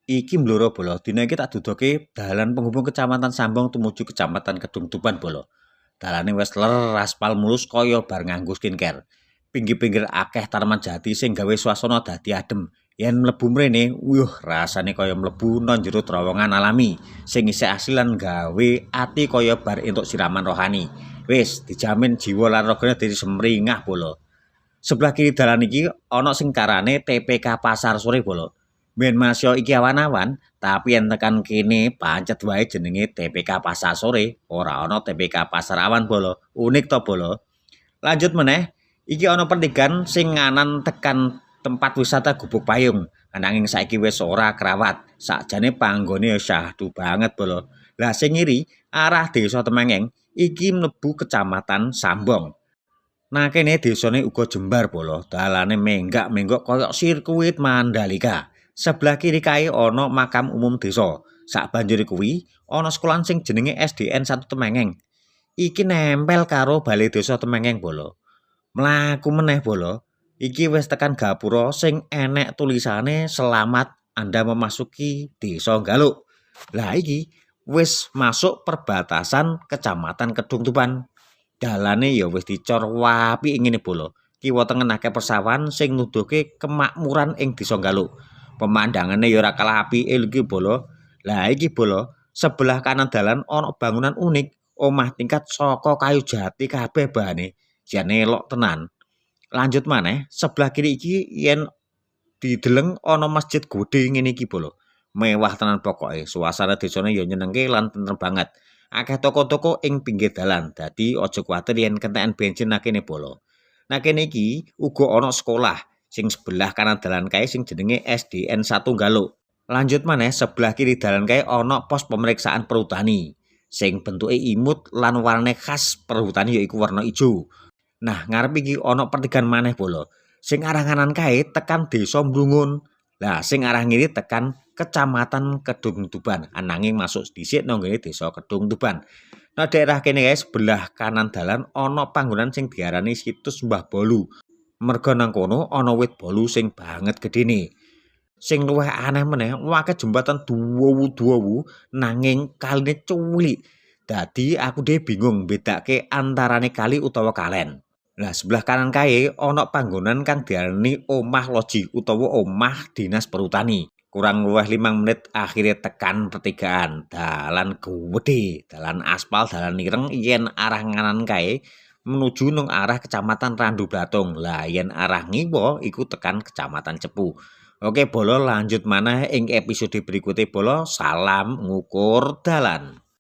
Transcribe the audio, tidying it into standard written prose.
Iki Blora, bolo. Dina iki tak duduhke dalan penghubung Kecamatan Sambong tumuju Kecamatan Kedung Tuban, bolo. Dalane wis ler aspal mulus kaya bar nganggo skincare. Pinggir-pinggir akeh tanaman jati sing gawe suasana dadi adem. Yen mlebu mrene, wuh, rasane kaya mlebu nang jero terowongan alami sing isih asli lan gawe ati kaya bar entuk siraman rohani. Wis dijamin jiwa lan ragane dadi semringah, bolo. Sebelah kiri dalan iki ana sing karane TPK Pasar Sore, bolo. Ben masio iki awan-awan, tapi yen tekan kene pancet wae jenenge TPK Pasar Sore, ora ana TPK Pasar Awan, bolo. Unik to, bolo. Lanjut meneh, iki ana pertigaan sing nganan tekan tempat wisata Gubuk Payung. Ananging saiki wis ora kerawat. Sakjane panggone syahdu banget, bolo. Lah sing ngiri arah Desa Temengeng iki mlebu Kecamatan Sambong. Nah kene desane uga jembar, bolo. Dalane menggak-menggok koyok sirkuit Mandalika. Sebelah kiri kae ana makam umum desa. Sak banjure kuwi ana sekolahan sing jenenge SDN 1 Temengeng. Iki nempel karo Balai Desa Temengeng, bolo. Mlaku meneh, bolo. Iki wis tekan gapura sing enek tulisane "Selamat Anda memasuki Desa Galuk". Lah iki wis masuk perbatasan Kecamatan Kedung Tuban. Dalane ya wis dicor wapik ngene, bolo. Kiwa tengen akeh persawahan sing nuduhke kemakmuran ing Desa Galuk. Pemandangane ya ora kalah apike iki, bolo. Lah iki, bolo, sebelah kanan dalan ana bangunan unik, omah tingkat saka kayu jati kabeh bahane. Jane elok tenan. Lanjut maneh, sebelah kiri iki yen dideleng ana masjid gedhe ngene iki, bolo. Mewah tenan pokoke. Suasana desane ya nyenengke lan tentrem banget. Akeh toko-toko ing pinggir dalan, dadi aja kuwatir yen kentekan bensin nang kene, bolo. Nah kene iki uga ana sekolah sing sebelah kanan dalan kae sing jenenge SDN 1 Galuk. Lanjut maneh, sebelah kiri dalan kae ana pos pemeriksaan Perhutani sing bentuke imut lan warnane khas Perhutani, yaiku warna ijo. Nah, ngarep iki ana pertigaan maneh, bolo. Sing arah kanan kae tekan Desa Mrungun. Lah sing arah ngiri tekan Kecamatan Kedung Tuban. Ananging masuk dhisik nang nggone Desa Kedung Tuban. Nah daerah kene kae sebelah kanan dalan ana panggonan sing diarani Situs Mbah Bolu. Merga nang kono ana wit bolu sing banget gedene. Sing luwih aneh meneh, akeh jembatan dawa-dawa nanging kaline cuwilik. Dadi aku dhewe bingung mbedake antarane kali utawa kalen. Lah sebelah kanan kae ana panggonan kang diarani Omah Loji utawa Omah Dinas Perhutani. Kurang luwih 5 menit akhire tekan pertigaan. Dalan gedhe, dalan aspal, dalan ireng yen arah nganan kae menuju nang arah Kecamatan Randu Blatung. Lah yen arah ngiwa iku tekan Kecamatan Cepu. Oke bolo, lanjut maneh ing episode berikutnya, bolo. Salam ngukur dalan.